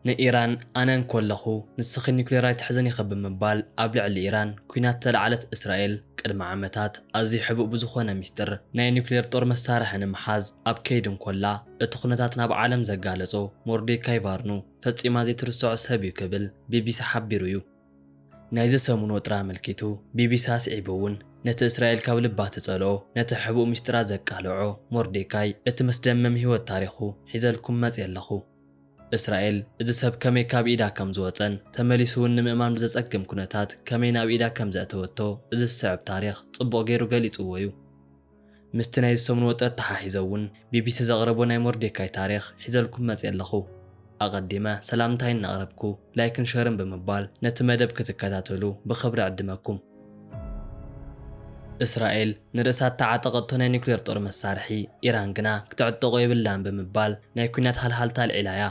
ንኢራን፣ ኣነ እንኮለኹ ንስኺ ኒውክሌር ኣይትሕዝን ኢኺ ብምባል ኣብ ልዕሊ ኢራን ኲናት ተለዓለት እስራኤል፣ ቅድሚ ዓመታት ኣዝዩ ሕቡእ ብዝኾነ ሚስጥር ናይ ኒውክሌር ጦር መሳርሒ ንምሓዝ ኣብ ከይዲ እንኮላ፣ እቲ ኩነታት ናብ ዓለም ዘጋለጾ ሞርዴካይ ቫርኑ ፈጺማ ዘይትርስዖ ሰብ እዩ ክብል ቢቢሲ ሓቢሩ እዩ። ናይዚ ሰሙን ወጥሪ ኣመልኪቱ ቢቢሲ ኣስዒቡ እውን፣ ነቲ እስራኤል ካብ ልባ ትጸልኦ፣ ነቲ ሕቡእ ሚስጥራት ዘቃልዖ ሞርዴካይ፣ እቲ መስደመም ህይወት ታሪኹ ሒዘልኩም መጽየ ኣለኹ። እስራኤል፣ እዚ ሰብ ከመይ ካብ ኢዳ ከም ዝወጸን ተመሊሱ እውን ንምእማን ብዘጸግም ኩነታት ከመይ ናብ ኢዳ ከም ዘእተወቶ፣ እዚ ዝስዕብ ታሪኽ ጽቡቕ ገይሩ ገሊጽዎ እዩ። ምስቲ ናይ ዝሰሙን ወጥሪ ተሓሒዘ እውን ቢቢሲ ዘቕረቦ ናይ ሞርዴካይ ታሪኽ ሒዘልኩም መጽየ ኣለኹ። ኣቐዲመ ሰላምታይ እናቕረብኩ፣ ላይክን ሸርን ብምባል ነቲ መደብ ክትከታተሉ ብኽብሪ ዕድመኩም። እስራኤል ንርእሳ እተዓጠቐቶ ናይ ኒውክሌር ጦር መሳርሒ፣ ኢራን ግና ክትዕጠቖ የብላን ብምባል ናይ ኲናት ሃልሃልታ ኣልዒላ እያ።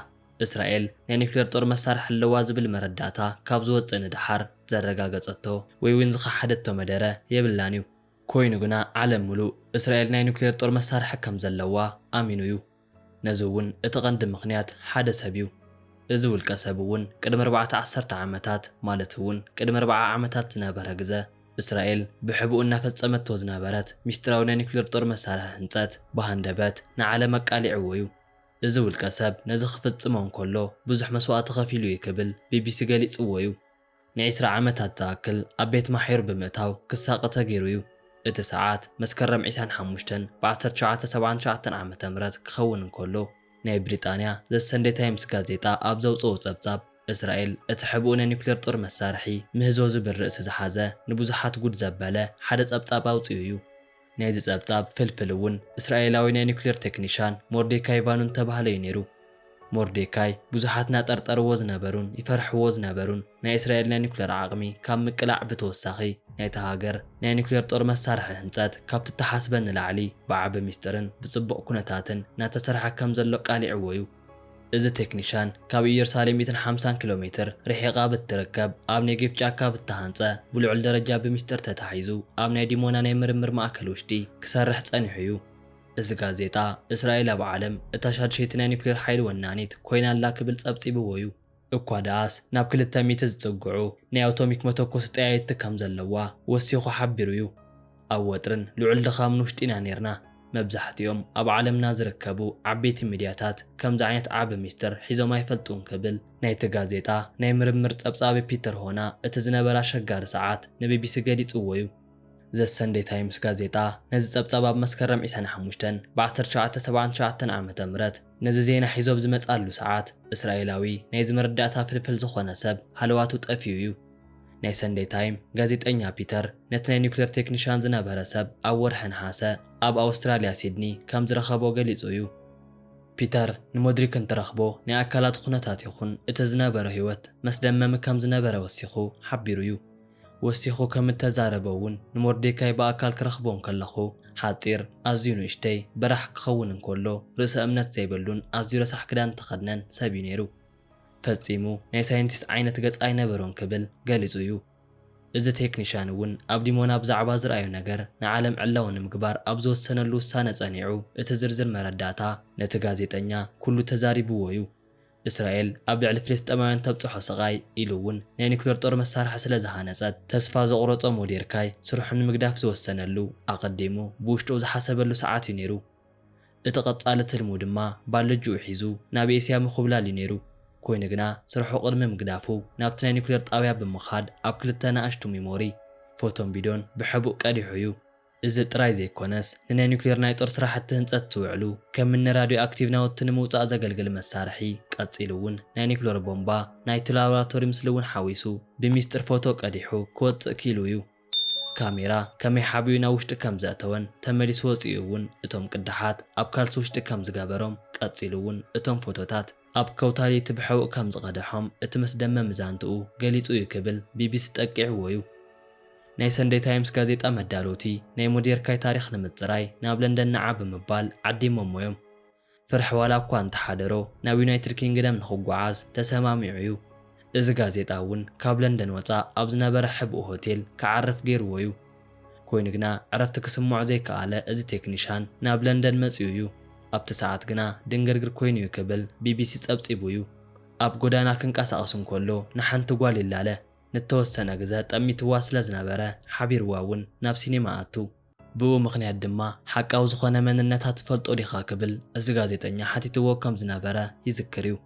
እስራኤል ናይ ኒውክሌር ጦር መሳርሒ ኣለዋ ዝብል መረዳእታ ካብ ዝወጽእ ንደሓር ዘረጋገጸቶ ወይ እውን ዝኸሓደቶ መደረ የብላን እዩ። ኮይኑ ግና ዓለም ምሉእ እስራኤል ናይ ኒውክሌር ጦር መሳርሒ ከም ዘለዋ ኣሚኑ እዩ። ነዚ እውን እቲ ቀንዲ ምኽንያት ሓደ ሰብ እዩ። እዚ ውልቀ ሰብ እውን ቅድሚ ኣርባዕተ ዓሰርተ ዓመታት፣ ማለት እውን ቅድሚ ኣርብዓ ዓመታት ዝነበረ ግዘ፣ እስራኤል ብሕቡእ እናፈጸመቶ ዝነበረት ሚስጥራዊ ናይ ኒውክሌር ጦር መሳርሒ ህንጸት ብሃንደበት ንዓለም ኣቃሊዕዎ እዩ። እዚ ውልቀ ሰብ ነዚ ክፍጽሞ እንከሎ ብዙሕ መስዋእቲ ከፊሉ እዩ ክብል ቢቢሲ ገሊጽዎ እዩ። ንዒስራ ዓመታት ዝኣክል ኣብ ቤት ማሕዩር ብምእታው ክሳቐ ተገይሩ እዩ። እቲ ሰዓት መስከረም ዒስራን ሓሙሽተን ብ1979 ዓም ክኸውን እንከሎ፣ ናይ ብሪጣንያ ዘ ሰንደይ ታይምስ ጋዜጣ ኣብ ዘውጽኦ ጸብጻብ፣ እስራኤል እቲ ሕቡእ ናይ ኒውክሌር ጦር መሳርሒ ምህዞ ዝብል ርእሲ ዝሓዘ ንብዙሓት ጉድ ዘበለ ሓደ ጸብጻብ ኣውጺኡ እዩ። ናይዚ ጸብጻብ ፍልፍል እውን እስራኤላዊ ናይ ኒውክሌር ቴክኒሻን ሞርዴካይ ቫኑን ተባህለ እዩ ነይሩ። ሞርዴካይ ብዙሓት እናጠርጠርዎ ዝነበሩን ይፈርሕዎ ዝነበሩን ናይ እስራኤል ናይ ኒውክሌር ዓቕሚ ካብ ምቅላዕ ብተወሳኺ ናይታ ሃገር ናይ ኒውክሌር ጦር መሳርሒ ህንጸት ካብ ትተሓስበ ንላዕሊ ብዓቢ ሚስጥርን ብጽቡቕ ኩነታትን እናተሰርሐ ከም ዘሎ ቃሊዕዎ እዩ። እዚ ቴክኒሻን ካብ ኢየሩሳሌም ሚእትን ሓምሳን ኪሎ ሜትር ርሒቓ ብትርከብ ኣብ ኔጌቭ ጫካ ብተሃንጸ ብልዑል ደረጃ ብሚስጥር ተታሒዙ ኣብ ናይ ዲሞና ናይ ምርምር ማእከል ውሽጢ ክሰርሕ ጸኒሑ እዩ። እዚ ጋዜጣ፣ እስራኤል ኣብ ዓለም እታ ሻድሸይቲ ናይ ኒውክሌር ሓይሊ ወናኒት ኮይና ኣላ ክብል ጸብጺብዎ እዩ። እኳ ደኣስ ናብ ክልተ ሚእቲ ዝጽግዑ ናይ ኣቶሚክ መተኮሲ ጠያይቲ ከም ዘለዋ ወሲኹ ሓቢሩ እዩ። ኣብ ወጥርን ልዑል ድኻምን ውሽጢ ኢና ኔርና። መብዛሕትኦም ኣብ ዓለምና ዝርከቡ ዓበይቲ ሚድያታት ከምዚ ዓይነት ዓቢ ሚስጥር ሒዞም ኣይፈልጡን ክብል ናይቲ ጋዜጣ ናይ ምርምር ጸብጻቢ ፒተር ሆና እቲ ዝነበረ ኣሸጋሪ ሰዓት ንቢቢሲ ገሊጽዎ እዩ። ዘ ሰንደይ ታይምስ ጋዜጣ ነዚ ጸብጻብ ኣብ መስከረም ዒስራን ሓሙሽተን ብ1979 ዓም ነዚ ዜና ሒዞ ኣብ ዝመጽኣሉ ሰዓት፣ እስራኤላዊ ናይዚ መረዳእታ ፍልፍል ዝኾነ ሰብ ሃለዋቱ ጠፊኡ እዩ። ናይ ሰንደይ ታይም ጋዜጠኛ ፒተር ነቲ ናይ ኒውክሌር ቴክኒሻን ዝነበረ ሰብ ኣብ ወርሒ ነሓሰ ኣብ ኣውስትራልያ ሲድኒ ከም ዝረኸቦ ገሊጹ እዩ። ፒተር ንሞድሪክ እንትረኽቦ ናይ ኣካላት ኩነታት ይኹን እቲ ዝነበሮ ህይወት መስደመሚ ከም ዝነበረ ወሲኹ ሓቢሩ እዩ። ወሲኹ ከም እተዛረበ እውን ንሞርዴካይ ብኣካል ክረኽቦ እንከለኹ ሓጺር፣ ኣዝዩ ንእሽተይ፣ በራሕ ክኸውን እንከሎ ርእሰ እምነት ዘይብሉን ኣዝዩ ረሳሕ ክዳን እተኸድነን ሰብ እዩ ነይሩ። ፈጺሙ ናይ ሳይንቲስት ዓይነት ገጽ ኣይነበሮን ክብል ገሊጹ እዩ። እዚ ቴክኒሻን እውን ኣብ ዲሞና ብዛዕባ ዝረኣዮ ነገር ንዓለም ዕላዊ ንምግባር ኣብ ዝወሰነሉ ውሳነ ጸኒዑ እቲ ዝርዝር መረዳእታ ነቲ ጋዜጠኛ ኩሉ ተዛሪብዎ እዩ። እስራኤል ኣብ ልዕሊ ፍልስጤማውያን ተብጽሖ ስቓይ ኢሉ እውን ናይ ኒውክሌር ጦር መሳርሒ ስለ ዝሃነጸት ተስፋ ዘቑረጾ ሞዴርካይ ስርሑ ንምግዳፍ ዝወሰነሉ ኣቐዲሙ ብውሽጡ ዝሓሰበሉ ሰዓት እዩ ነይሩ። እቲ ቀጻሊ ትልሙ ድማ ባልጅኡ ሒዙ ናብ ኤስያ ምኹብላል እዩ ነይሩ። ኮይኑ ግና ስርሑ ቅድሚ ምግዳፉ ናብቲ ናይ ኒውክሌር ጣብያ ብምኻድ ኣብ ክልተ ንኣሽቱ ሚሞሪ ፎቶን ቪድዮን ብሕቡእ ቀዲሑ እዩ። እዚ ጥራይ ዘይኮነስ ንናይ ኒውክሌር ናይ ጦር ስራሕቲ ህንጸት ዝውዕሉ ከም እኒ ራድዮ ኣክቲቭ ናውቲ ንምውጻእ ዘገልግል መሳርሒ ቀጺሉ እውን ናይ ኒውክሌር ቦምባ ናይቲ ላቦራቶሪ ምስሊ እውን ሓዊሱ ብሚስጥር ፎቶ ቀዲሑ ክወጽእ ክኢሉ እዩ። ካሜራ ከመይ ሓቢኡ ናብ ውሽጢ ከም ዘእተወን ተመሊሱ ወጺኡ እውን እቶም ቅዳሓት ኣብ ካልሲ ውሽጢ ከም ዝገበሮም ቀጺሉ እውን እቶም ፎቶታት ኣብ ከውታ ለይቲ ብሕቡእ ከም ዝቐደሖም እቲ መስደመሚ ዛንትኡ ገሊጹ እዩ ክብል ቢቢሲ ጠቂዕዎ እዩ። ናይ ሰንደይ ታይምስ ጋዜጣ መዳለውቲ ናይ ሞዴርካይ ታሪኽ ንምጽራይ ናብ ለንደን ንዓ ብምባል ዓዲሞሞ እዮም። ፍርሒ ዋላ እኳ እንተሓደሮ ናብ ዩናይትድ ኪንግደም ንኽጓዓዝ ተሰማሚዑ እዩ። እዚ ጋዜጣ እውን ካብ ለንደን ወጻእ ኣብ ዝነበረ ሕቡእ ሆቴል ክዓርፍ ገይርዎ እዩ። ኮይኑ ግና ዕረፍቲ ክስምዖ ዘይከኣለ እዚ ቴክኒሻን ናብ ለንደን መጺኡ እዩ። ኣብቲ ሰዓት ግና ድንግርግር ኮይኑ እዩ ክብል ቢቢሲ ጸብጺቡ እዩ። ኣብ ጎዳና ክንቀሳቐስ እንከሎ ንሓንቲ ጓል ይላለ። ንተወሰነ ግዘ ጠሚትዋ ስለ ዝነበረ ሓቢርዋ እውን ናብ ሲኔማ ኣቱ። ብኡ ምኽንያት ድማ ሓቃዊ ዝኾነ መንነታ ትፈልጦ ዲኻ ክብል እዚ ጋዜጠኛ ሓቲትዎ ከም ዝነበረ ይዝክር እዩ።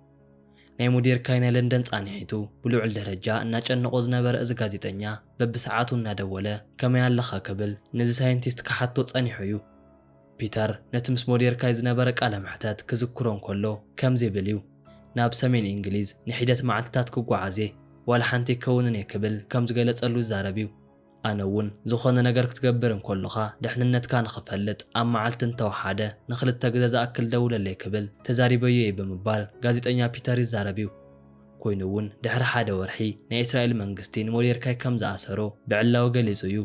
ናይ ሞዴርካይ ናይ ለንደን ጻንሒቱ ብልዑል ደረጃ እናጨነቖ ዝነበረ እዚ ጋዜጠኛ በብሰዓቱ እናደወለ ከመይ ኣለኻ ክብል ነዚ ሳይንቲስት ክሓቶ ጸኒሑ እዩ። ፒተር ነቲ ምስ ሞዴርካይ ዝነበረ ቃለ መሕተት ክዝክሮ እንከሎ ከምዚ ይብል እዩ። ናብ ሰሜን እንግሊዝ ንሒደት መዓልትታት ክጓዓዝ እየ፣ ዋላ ሓንቲ ኣይከውንን እየ ክብል ከም ዝገለጸሉ ይዛረብ እዩ። ኣነ እውን ዝኾነ ነገር ክትገብር እንከሎኻ ድሕንነትካ ንኽፈልጥ ኣብ መዓልቲ እንተወሓደ ንኽልተ ግዘ ዝኣክል ደውለለይ ክብል ተዛሪበዮ እየ ብምባል ጋዜጠኛ ፒተር ይዛረብ እዩ። ኮይኑ እውን ድሕሪ ሓደ ወርሒ ናይ እስራኤል መንግስቲ ንሞዴርካይ ከም ዝኣሰሮ ብዕላዊ ገሊጹ እዩ።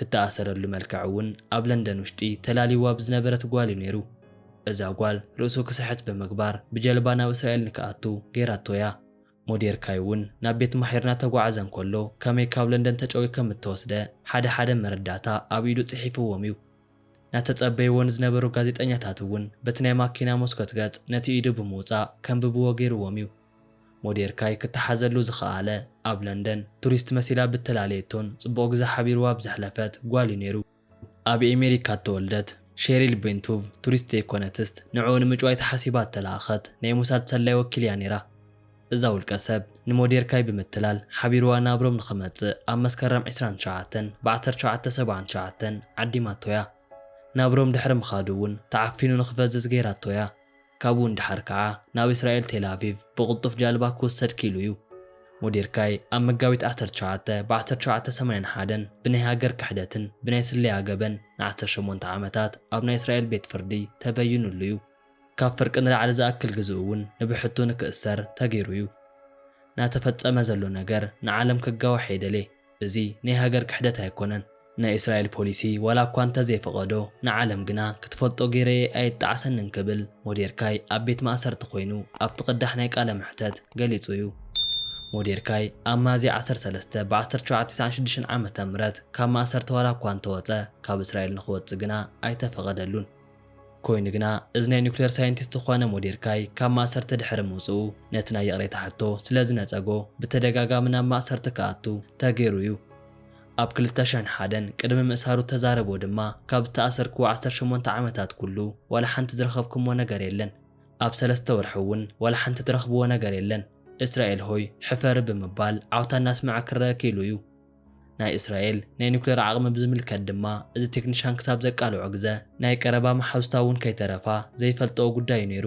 ትተኣሰረሉ መልክዕ እውን ኣብ ለንደን ውሽጢ ተላሊዋ ብዝነበረት ጓል እዩ ነይሩ። እዛ ጓል ርእሱ ክስሕት ብምግባር ብጀልባ ናብ እስራኤል ንክኣቱ ገይራቶ እያ። ሞዴርካይ እውን ናብ ቤት ማሒር እናተጓዓዘ እንከሎ ከመይ ካብ ለንደን ተጨውዩ ከም እተወስደ ሓደ ሓደ መረዳእታ ኣብ ኢዱ ጽሒፍዎም እዩ። ናተጸበይዎ ንዝነበሩ ጋዜጠኛታት እውን በቲ ናይ ማኪና መስኮት ገጽ ነቲ ኢዱ ብምውጻእ ከንብብዎ ገይርዎም እዩ። ሞዴርካይ ክተሓዘሉ ዝኸኣለ ኣብ ለንደን ቱሪስት መሲላ ብተላለየቶን ጽቡቕ ግዜ ሓቢርዋ ብዘሕለፈት ጓል እዩ ነይሩ። ኣብ ኣሜሪካ እተወልደት ሼሪል ቤንቱቭ ቱሪስት ዘይኮነትስት ንዕኡ ንምጭዋይ ተሓሲባ እተለኣኸት ናይ ሞሳድ ሰላይ ወኪል እያ ነይራ። እዛ ውልቀ ሰብ ንሞዴርካይ ብምትላል ሓቢርዋ ናብ ሮም ንኽመጽእ ኣብ መስከረም ዕስራን ትሽዓተን ብ ዓሰርተ ትሽዓተ ሰብዓን ትሽዓተን ዓዲማቶ እያ። ናብ ሮም ድሕሪ ምኻዱ እውን ተዓፊኑ ንኽፈዝዝ ገይራቶ እያ። ካብኡ ንደሓር ከኣ ናብ እስራኤል ቴል ኣቪቭ ብቕልጡፍ ጃልባ ክውሰድ ክኢሉ እዩ። ሞዴርካይ ኣብ መጋቢት ዓሰርተ ትሽዓተ ብ ዓሰርተ ትሽዓተ ሰማንያን ሓደን ብናይ ሃገር ክሕደትን ብናይ ስለያ ገበን ን ዓሰርተ ሸሞንተ ዓመታት ኣብ ናይ እስራኤል ቤት ፍርዲ ተበይኑሉ እዩ። ካብ ፍርቂ ንላዕሊ ዝኣክል ግዜኡ እውን ንብሕቱ ንክእሰር ተገይሩ እዩ። ናተፈጸመ ዘሎ ነገር ንዓለም ክጋዋሕ እየ ደልየ። እዚ ናይ ሃገር ክሕደት ኣይኮነን። ናይ እስራኤል ፖሊሲ ዋላ እኳ እንተዘይፈቐዶ ንዓለም ግና ክትፈልጦ ገይረየ ኣይጣዕሰንን ክብል ሞዴርካይ ኣብ ቤት ማእሰርቲ ኮይኑ ኣብቲ ቅዳሕ ናይ ቃለ መሕተት ገሊጹ እዩ። ሞዴርካይ ኣብ ሚያዝያ ዓሰርተ ሰለስተ ብ ዓሰርተ ትሽዓተ ተስዓን ሽዱሽተን ዓመተ ምህረት ካብ ማእሰርቲ ዋላ እኳ እንተወጸ ካብ እስራኤል ንኽወጽእ ግና ኣይተፈቐደሉን። ኮይኑ ግና እዚ ናይ ኒውክሌር ሳይንቲስት ዝኾነ ሞዴርካይ ካብ ማእሰርቲ ድሕሪ ምውጽኡ ነቲ ናይ ይቕሬታ ሕቶ ስለ ዝነጸጎ ብተደጋጋሚ ናብ ማእሰርቲ ክኣቱ ተገይሩ እዩ። ኣብ ክልተ ሽሕን ሓደን ቅድሚ ምእሳሩ እተዛረቦ ድማ ካብ እተኣሰርክዎ ዓሰርተ ሸሞንተ ዓመታት ኩሉ ዋላ ሓንቲ ዝረኸብኩሞ ነገር የለን። ኣብ ሰለስተ ወርሒ እውን ዋላ ሓንቲ ትረኽብዎ ነገር የለን። እስራኤል ሆይ ሕፈሪ ብምባል ዓውታ እናስመዐ ክረአ ክኢሉ እዩ። ናይ እስራኤል ናይ ኒውክሌር ዓቕሚ ብዝምልከት ድማ እዚ ቴክኒሻን ክሳብ ዘቃልዖ ግዘ ናይ ቀረባ መሓዙታ እውን ከይተረፋ ዘይፈልጥኦ ጉዳይ እዩ ነይሩ።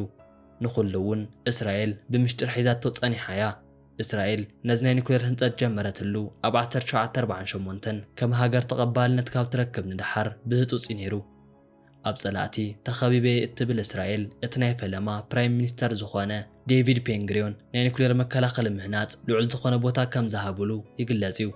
ንኹሉ እውን እስራኤል ብምሽጢር ሒዛቶ ጸኒሓ እያ። እስራኤል ነዚ ናይ ኒውክሌር ህንጸት ጀመረትሉ ኣብ ዓሰርተ ትሽዓተ ኣርብዓን ሸሞንተን ከም ሃገር ተቐባልነት ካብ ትረክብ ንደሓር ብህጹጽ እዩ ነይሩ። ኣብ ጸላእቲ ተኸቢበ እየ እትብል እስራኤል እቲ ናይ ፈለማ ፕራይም ሚኒስተር ዝኾነ ዴቪድ ፔንግሪዮን ናይ ኒውክሌር መከላኸሊ ምህናጽ ልዑል ዝኾነ ቦታ ከም ዝሃብሉ ይግለጽ እዩ።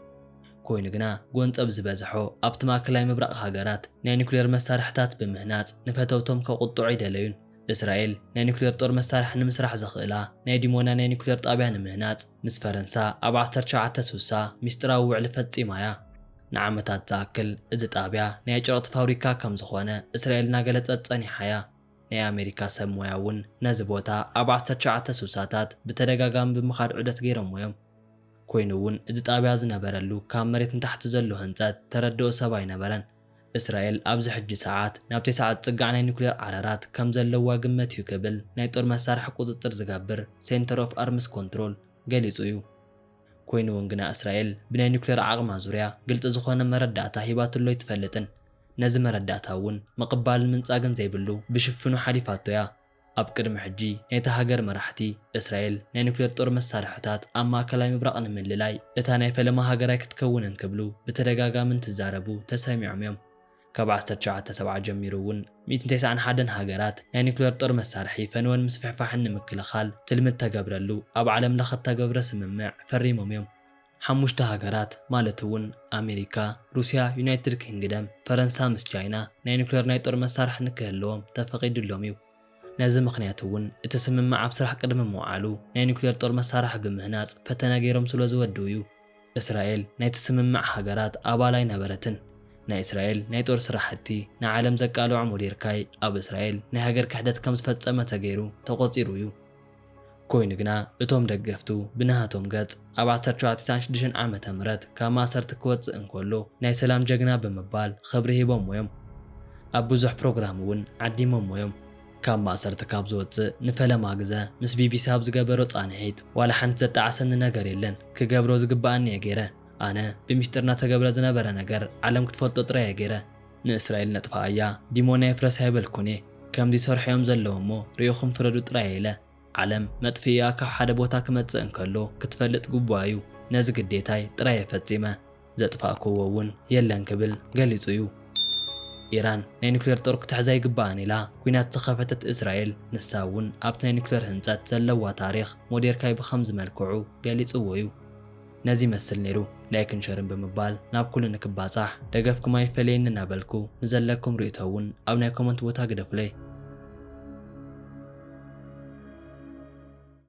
ኮይኑ ግና ጎንጸብ ዝበዝሖ ኣብቲ ማእከላይ ምብራቕ ሃገራት ናይ ኒውክሌር መሳርሕታት ብምህናጽ ንፈተውቶም ከቑጥዑ ኣይደለዩን። እስራኤል ናይ ኒውክሌር ጦር መሳርሒ ንምስራሕ ዘኽእላ ናይ ዲሞና ናይ ኒውክሌር ጣብያ ንምህናጽ ምስ ፈረንሳ ኣብ ዓሰርተ ትሽዓተ ስሳ ሚስጥራዊ ውዕሊ ፈጺማ እያ። ንዓመታት ዝኣክል እዚ ጣብያ ናይ ጨርቕቲ ፋብሪካ ከም ዝኾነ እስራኤል እናገለጸት ጸኒሓ እያ። ናይ ኣሜሪካ ሰብ ሞያ እውን ነዚ ቦታ ኣብ ዓሰርተ ትሽዓተ ስሳታት ብተደጋጋሚ ብምኻድ ዑደት ገይሮምዎ እዮም። ኮይኑ እውን እዚ ጣብያ ዝነበረሉ ካብ መሬት ንታሕቲ ዘሎ ህንጸት ተረድኦ ሰብ ኣይነበረን። እስራኤል ኣብዚ ሕጂ ሰዓት ናብ ተስዓ ዝጽጋዕ ናይ ኒውክሌር ዓረራት ከም ዘለዋ ግመት እዩ ክብል ናይ ጦር መሳርሒ ቁጽጽር ዝገብር ሴንተር ኦፍ ኣርምስ ኮንትሮል ገሊጹ እዩ። ኮይኑ እውን ግና እስራኤል ብናይ ኒውክሌር ዓቕማ ዙርያ ግልጺ ዝኾነ መረዳእታ ሂባትሎ ኣይትፈልጥን። ነዚ መረዳእታ እውን ምቕባልን ምንጻግን ዘይብሉ ብሽፍኑ ሓሊፋቶ እያ። ኣብ ቅድሚ ሕጂ ናይታ ሃገር መራሕቲ እስራኤል ናይ ኒውክሌር ጦር መሳርሕታት ኣብ ማእከላይ ምብራቕ ንምልላይ እታ ናይ ፈለማ ሃገር ኣይክትከውንን ክብሉ ብተደጋጋሚ እንትዛረቡ ተሰሚዖም እዮም። ካብ ዓሰርተ ትሽዓተ ሰብዓ ጀሚሩ እውን ሚእትን ተስዓን ሓደን ሃገራት ናይ ኒውክሌር ጦር መሳርሒ ፈንወን ምስፍሕፋሕን ንምክልኻል ትልሚ እተገብረሉ ኣብ ዓለም ለኸ እተገብረ ስምምዕ ፈሪሞም እዮም። ሓሙሽተ ሃገራት ማለት እውን ኣሜሪካ፣ ሩስያ፣ ዩናይትድ ኪንግደም፣ ፈረንሳ ምስ ቻይና ናይ ኒውክሌር ናይ ጦር መሳርሒ ንክህልዎም ተፈቒዱሎም እዩ። ነዚ ምኽንያት እውን እቲ ስምምዕ ኣብ ስራሕ ቅድሚ ምውዓሉ ናይ ኒውክሌር ጦር መሳርሒ ብምህናጽ ፈተነ ገይሮም ስለ ዝወድኡ እዩ። እስራኤል ናይቲ ስምምዕ ሃገራት ኣባል ኣይነበረትን። ናይ እስራኤል ናይ ጦር ስራሕቲ ንዓለም ዘቃልዖ ሞዴርካይ ኣብ እስራኤል ናይ ሃገር ክሕደት ከም ዝፈጸመ ተገይሩ ተቖጺሩ እዩ። ኮይኑ ግና እቶም ደገፍቱ ብናሃቶም ገጽ ኣብ ዓሰርተ ሸውዓተ ስሳን ሽዱሽተን ዓመተ ምህረት ካብ ማእሰርቲ ክወጽእ እንከሎ ናይ ሰላም ጀግና ብምባል ኽብሪ ሂቦምዎ እዮም። ኣብ ብዙሕ ፕሮግራም እውን ዓዲሞምዎ እዮም። ካብ ማእሰርቲ ካብ ዝወጽእ ንፈለማ ግዘ ምስ ቢቢሲ ኣብ ዝገበሮ ጻንሒት ዋላ ሓንቲ ዘጣዓሰኒ ነገር የለን፣ ክገብሮ ዝግበኣኒ እየ ገይረ። ኣነ ብሚስጥር እናተገብረ ዝነበረ ነገር ዓለም ክትፈልጦ ጥራይ እየ ገይረ። ንእስራኤል ነጥፍኣያ ዲሞና የፍረስ ኣይበልኩን እየ። ከምዚ ይሰርሑ እዮም ዘለዉ እሞ ርኢኹም ፍረዱ ጥራይ እየ ኢለ። ዓለም መጥፍኢኣ ካብ ሓደ ቦታ ክመጽእ እንከሎ ክትፈልጥ ግቡኣ እዩ። ነዚ ግዴታይ ጥራይ እየ ፈጺመ። ዘጥፋእክዎ እውን የለን ክብል ገሊጹ እዩ። ኢራን ናይ ኒኩሌር ጦር ክትሕዝ ኣይግባኣን ኢላ ኲናት ዝኸፈተት እስራኤል ንሳ እውን ኣብቲ ናይ ኒኩሌር ህንጸት ዘለዋ ታሪኽ ሞዴርካይ ብኸምዚ መልክዑ ገሊጽዎ እዩ። ነዚ ይመስል ነይሩ። ላይክን ሸርን ብምባል ናብ ኩሉ ንክባጻሕ ደገፍኩም ኣይፈለየኒ እናበልኩ ንዘለኩም ርእይቶ እውን ኣብ ናይ ኮመንት ቦታ ግደፉለይ።